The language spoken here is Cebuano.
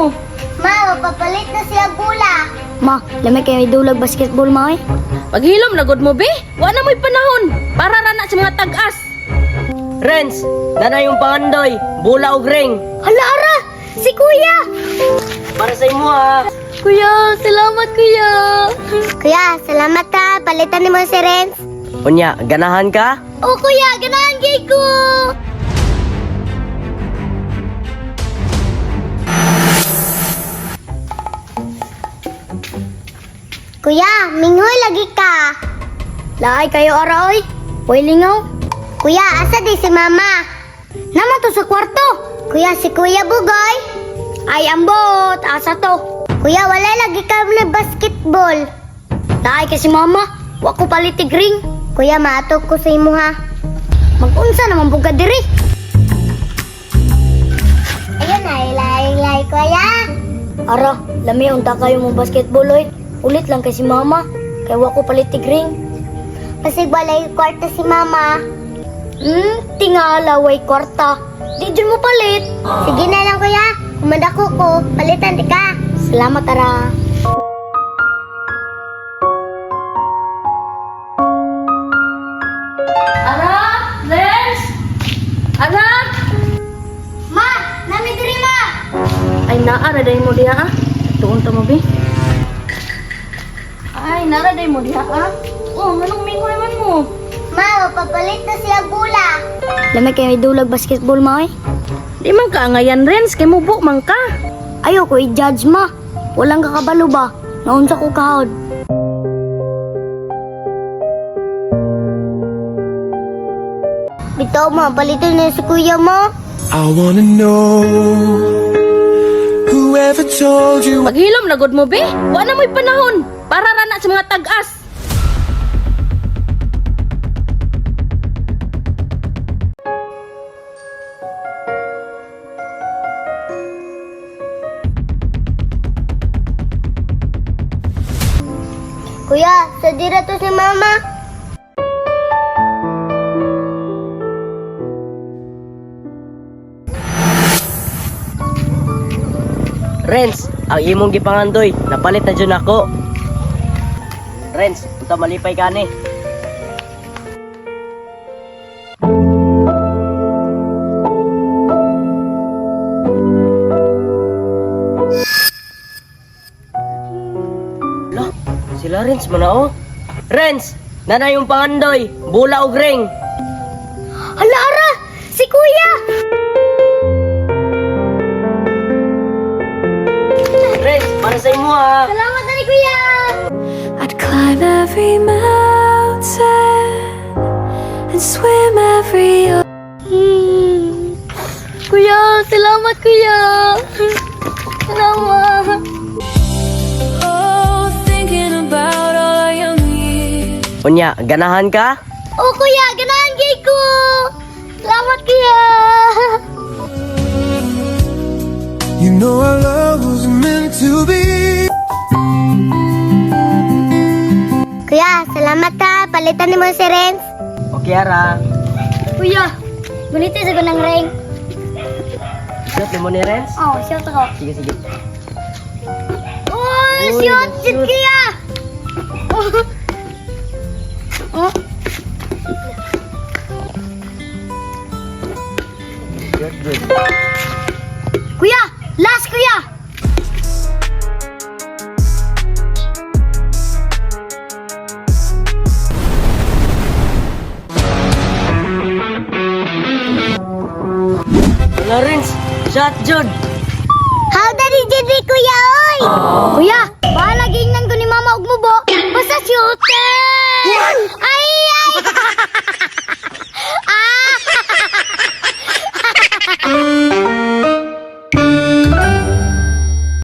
mo? Ma, mapapalit na siya bula. Ma, lamay kayo may dulag basketball, ma, eh. Paghilom na gud mo, be. Wa na mo'y panahon. Para ra na sa mga tag-as. Renz, nana yung pangandoy, bula og ring. Hala, ara! Si Kuya! Para sa imo ha. Kuya, salamat, Kuya! Kuya, salamat ha. Palitan nimo si Renz. Unya, ganahan ka? O kuya, ganahan kay ko! Kuya, minghoy lagi ka. Laay kayo ara oy. Hoy lingaw. Kuya, asa di si mama? Naman to sa kwarto. Kuya, si Kuya Bugoy. Ay, ambot. Asa to? Kuya, wala lagi ka na basketball. Laay kasi mama. Wa ko palitig ring. Kuya, maatog ko sa imo ha. Magunsa naman buga diri. Ayun ay, lay, lay, kuya. Ara, lami unta kayo mo basketball oy. Ulit lang kay si mama. Kay wa ko palitig ring. Pasig walay kwarta si mama. Tingala way kwarta. Di dyan mo palit. Sige na lang kuya. Kumadako ko, palitan di ka. Salamat ara. Ara, Renz! Ara! Ma, nami diri ma. Ay, naa ra day mo diha ah. Tuon ta mo, be. Ay, nara day mo diha ah. Oh, nganong mingoy man mo? Ma, mapapalit na siya bula. Lamay kayo may dulag basketball ma eh. Di man ka angayan, Renz, kay mubo man ka. Ayoko i-judge ma. Walang kakabalo ba? Naunsa ko kahod. Bitaw ma, palitan na si kuya mo. I wanna know whoever told you Paghilom na gud mo, be. Wa na mo'y panahon. Para ra na sa mga tag-as. Kuya, sa dira to si mama. Renz, ang imong gipangandoy, napalit na jud ako. Renz, unta malipay ka ni. Lo, sila Renz man oh. Renz, nana yung pangandoy, bula og ring. Hala ara! Si kuya! Renz, para sa imo ha. Salamat na ni kuya! I'd climb every mountain and swim every Kuya, salamat kuya! Salamat! Oh, thinking about all our young years. Unya, ganahan ka? Oh kuya, ganahan kay ko! Salamat kuya! you know our love was meant to be. Kuya, salamat ha. Palitan mo si Renz. Okay ara. Kuya, guniti sa ng ring. Shoot mo ni Renz. Oh, shoot ako. Sige, sige. Oh, Uy, shoot! Shoot shoot. kuya! Oh. Good, good. Kuya, last kuya! Lawrence, shot Jude. How did you did kuya, oy? Kuya, bahala gingnan ko ni mama og mubo. Basta shoot! Ay!